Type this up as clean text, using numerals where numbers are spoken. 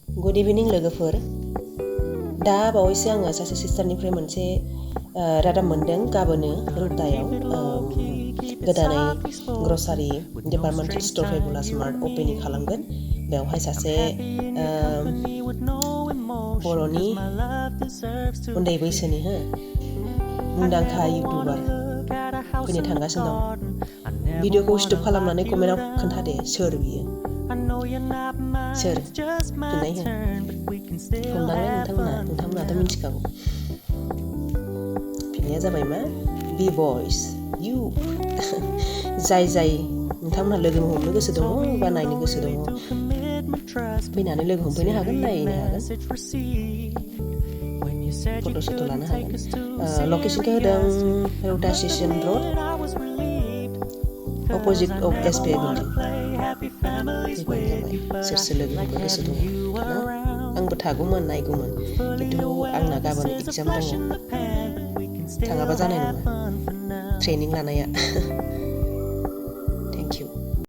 good इभिनिं लोगोफोर दा बावैसो आङो सासे सिस्टारनिफ्राय मोनसे रादाब मोनदों गाबोनो रौतायाव गोदानै grocery departmental store फेबुलास mart opening खालामगोन बेवहाय सासे बर'नि उन्दै बैसोनि मुंदांखा इउटुबार फैनो थांगासिनो दं भिडिअखौ स्टप खालामनानै कमेन्टआव खोन्थादे सोर बियो सोर फिननाय हो हमदांलाय नोंथांमोनाथ' मिथिखागौ फिननाया जाबाय मा बि बयस इउ जाय नोंथांमोनहा लोगो हमनो गोसो दङ बा नायनो गोसो दङ फैनानै लोगो हमफैनो हागोन नायनो हागोन फट' सट' लानो हागोन लकेसनखौ होदों Rowta station road opposite of SBI building फैबानो जाबाय सोर सोर लोगो हमनो गोसो दङ ना आंबो थागौमोन नायगौमोन खिन्थु आंना गाबोन एग्जाम दङ थाङाबा जानाय नङा ट्रेनिं लानाया